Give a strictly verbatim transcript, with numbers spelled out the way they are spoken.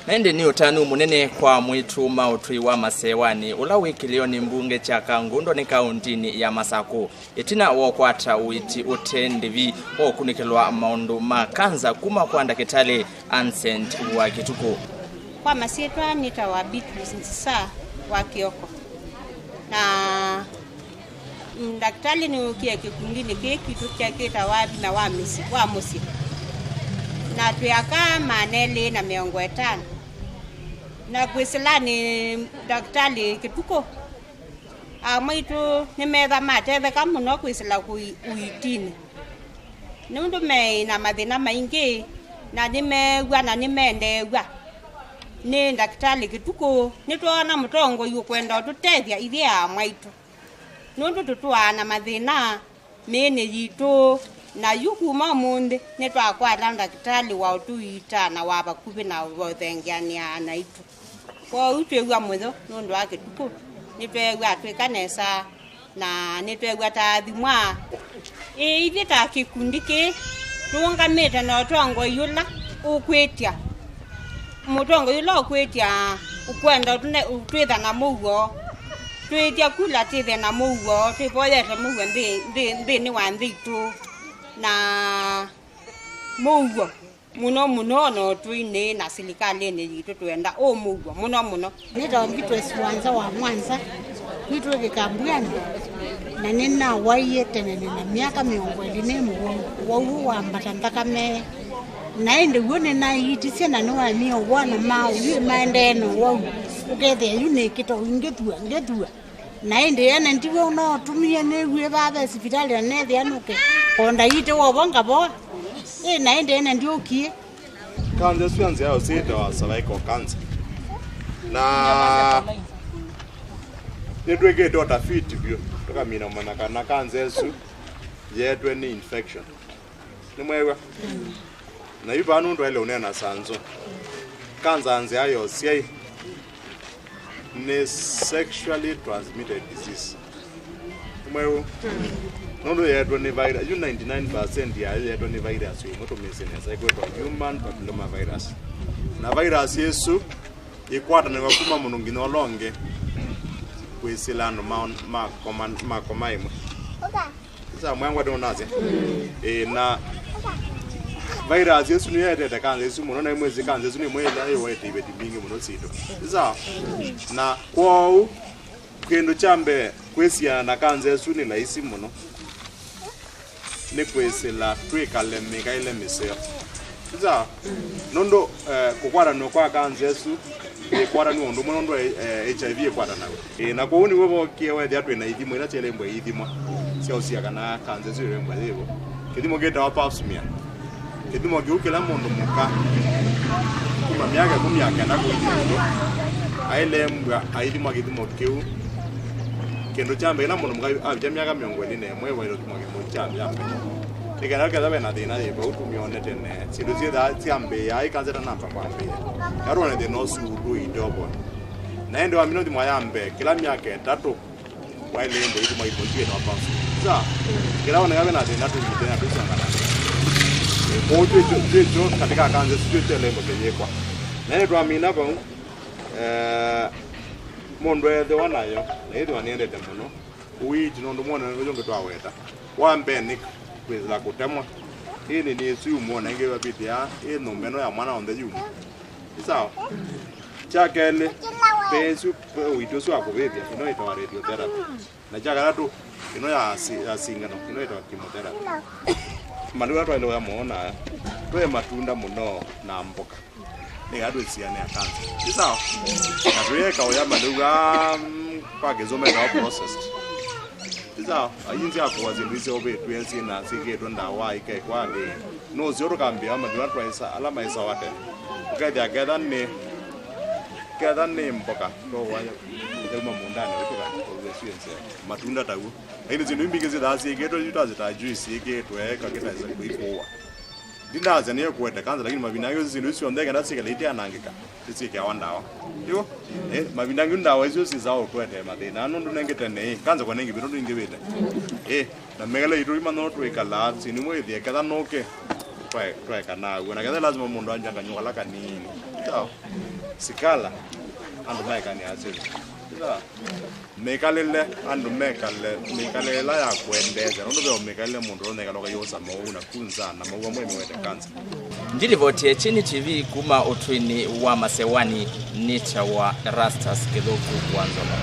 Na ĩndĩ nĩ ũtanu mũnene kwa mwĩĩtu ma ũtũi wa masewanĩ, ũla wĩ kĩlĩonĩ mbunge kya Kangundonĩ kaũntĩnĩ ya Masakũ, ĩtina wa ũkwata ũiiti ũte ndĩvi wa ũkunĩkĩlwa maũndũ ma kanza kuma kwa ndakĩtalĩ Ancent wa Kĩtukũ. Kwa masyĩtwa nĩtawa Beatrice Nzisa wa Kĩoko. Na, mm, ndakĩtalĩ nĩwũkie kĩkundinĩ kĩĩ kitũ kya kĩtawa Vinya wa Mĩsyĩ, wa Mũsyĩ. Na twĩ aka maana elĩ na mĩongo ĩtano. Na kwĩsĩlanĩ ndakĩtalĩ Kĩtukũ, amwaitũ nĩmetha matetheka mũno kwĩsĩla kũi-, ũiitinĩ. Nũndũ meĩ na mathĩna maingĩ, na nĩmeew'a na nĩmendeew'a nĩ ndakĩtalĩ Kĩtukũ, nĩtwoona mũtongoi ũkwenda ũtũtethya ithyĩ amwaitũ. Nũndũ tũtũaa na mathĩna mĩĩnĩ yitũ, na yu kuma ũmũnthĩ nĩtwakwata ndakĩtalĩ wa ũtũiita na wa vakuvĩ na wa ũthengeanĩaa naitũ. Kwoou twĩw'a mũyo nũndũ wa Kĩtukũ, nĩtweew'a atwĩka nesa, na nĩtweew'a taathimwa. Ĩ, ithyĩ ta kĩkundi kĩĩ tũũngamĩte na ũtongoi ũla ũkwĩtya, mũtongoi ũla ũkwĩtya ũkwenda ũtũne-, ũtwĩtha na mũuo. Twĩtya kula twĩthe na mũuo, twĩvoyete mũuo nthĩ, nthĩ, nthĩnĩ wa nthĩ itũ, na mũuo mũno mũno ona ũtũinĩ na silikalĩnĩ yitũ, twenda ũmũuo mũno mũno. Nĩtawa Beatrice Wanza wa Mwanza, nĩtwĩkĩka Mbwani, na nĩnawaie tene nĩ na myaka mĩongo ĩlĩ nĩ mũwau. Ũwau ũũ wambata nthakame, na ĩndĩ w'o nĩnaiitisye na nĩwaemie ũwona ma ũyũ maendee na ũwau, ũkethĩa yu nĩkĩta ũingĩthua ngĩthua. Na ĩndĩ ene ndiw'e ũnootumie nĩw'e vaa ve sivitalĩ na nethĩa nũke. O ndaitĩ wovo ngavoa. Ĩ, na ĩndĩ ene ndiũkie. Kanza ĩsu ya nzĩa ya ũsĩ yĩtawa cervical cancer. Na nĩtwĩkĩte ũtafiti vyũ, tũkamina ũmanya kana kanza ĩsu yeetwe nĩ infection. Nĩmweew'a? Na yu vaa nũndũ aĩle ũneena sanzo. Kanza nzĩa ya ũsyai nĩ sexually transmitted disease. Nĩmweew'a? Nũndũ yeetwe nĩ virus, yu ninety-nine percent yayo yeetwe nĩ virus ĩmwe tũmĩsĩ nesa, ĩkwĩtwa human papilloma virus. Na virus ĩsu ĩkwatanĩw'a kuma mũndũ nginya ũla ũngĩ kwĩsĩla andũ ma, ma koma, ma koma ĩmwe. Sasa mwangwa ndio nasi. Eh, na virus ĩsu nĩyo ĩetete kanza ĩsu mũno, na imwezi kanza ĩsu nĩ ĩmwe ĩla ĩwete iveti mbingĩ mũno sitũ. Sasa, na kwoou kĩndũ kya mbee kwĩsiana na kanza ĩsu nĩ laisi mũno. Nĩ kwĩsĩla twĩkale mĩkaĩle mĩseo. Sasa, nũndũ, eh, kũkwatanw'a kwa kanza ĩsu yĩkwatanw'a ũndũ ũmwe nũndũ, eh, H I V ĩkwatanaw'a. Ĩĩ, na kwoou nĩw'o vokie wethĩa twĩ na ithimo ila syaĩlembwa iithimwa sya ũsya kana kanza ĩsu ĩlembwa yĩvo. Kĩthimo kĩtawa pap smear. Kĩthimo kĩu kĩla mũndũ mũka kuma myaka ĩkũmi ya kenda kũithi ĩũlũ aĩlembwa aithimwa kĩthimo kĩu. Kĩndũ kya mbee, ĩla mũndũ mũka avikya myaka mĩongo ĩlĩ na ĩmwe, waĩle ũthimwa kĩthimo kya mbee. Nĩ kana kethwa ve na thĩna yĩ vau, tũmyone tene. Syĩndũ syĩthaa syambĩĩa, ĩ kanza ĩtanamba kwambĩĩa. Ĩla twone thĩna ũsu tũiite ũvoni. Na ĩndĩ wamina ũthimwa ya mbee, kĩla myaka ĩtatũ, waĩle ĩndĩ ũithimwa kĩthimo kĩu kĩtawa pap smear. Sa, kĩla woneka ve na thĩna, tũiite na tũisangana. Kwoou twĩ kyo, twĩ kyo katika kanza ĩsu, twĩ kyo lembo kĩyĩkwa. Na ĩndĩ twamina vau, eh, mũndũ ethĩwa nayo, na ĩthĩwa nĩendete mũno, ũiiti nũndũ mwonene ũyũ ũngĩ twaweta. Wa mbee nĩ kwĩsĩla kũtemwa. Ĩĩ nĩ nĩsu yumwa, na ĩngĩ vavĩtĩa, ĩ nyũmba ĩno ya mwana onthe yumwa. Nĩ sawa? Kya kelĩ, ve ĩsu, ve ũiiti ũsu wa kũvĩvya, ĩno ĩtawa radiotherapy. Na kya katatũ, ĩno ya si-, ya singano, ĩno ĩtawa chemotherapy. Malĩu ala twaĩle ũya moo na aya, tũe matunda mũno na mboka. Nĩ kana twĩsianĩa kanza. Nĩ sawa? Na tũyeka ũya malĩu aa, mm, kwa kĩsũmũ metawa processed. Nĩ sawa? Ainzi akũa syĩndũ iseũvĩtw'e syĩna syĩkĩtwe ndawa ikekwa nthĩ. Nũseo tũkambĩa malĩu ala twaĩsa, ala maĩsawa tene. Ũkethĩa ketha nĩ, ketha nĩ mboka, tũwa yauma mũũndanĩ, ũtũka, ũw'e syĩ nzeo. Matunda taw'o. Lakini syĩndũ imbingĩ syĩthaa syĩkĩtwe, yu ta, ta juice yĩkĩtwe, kakĩtaĩsa kũikũwa. Ndinasya nĩyo kũete kanza, lakini mavinda angĩ syĩndũ isu syonthe kenda syĩkale iteanangĩka, nĩsyĩkĩawa ndawa. Ĩw'o? Eh, mavinda angĩ ndawa isu syĩsaa ũtũetee mathĩna. Nũndũ nengĩ tene, ĩ, kanza kwa nengĩ nũndũ ingĩvĩte. Eh, na mĩkale itũ imanya no twĩkalaa, syĩndũ imwe ĩthĩe ketha nũke, twae-, twaeka naw'o. Na ketha lazima mũndũ anja kanyũa kala kanini. Sawa? Sikala, andũ maĩkanĩa asili. Ĩla mĩkalĩle, andũ mekale mĩkalĩle ĩla ya kwendeesya, nũndũ ve o mĩkalĩle mũndũ ũnekala ũkayũsa maũu na kunza na maũu amwe mĩwete kanza. Ndilivotie Kyeni T V kuma ũtwĩnĩ wa Masewani, nĩtawa Erastus Kĩthũku wa Nzomo.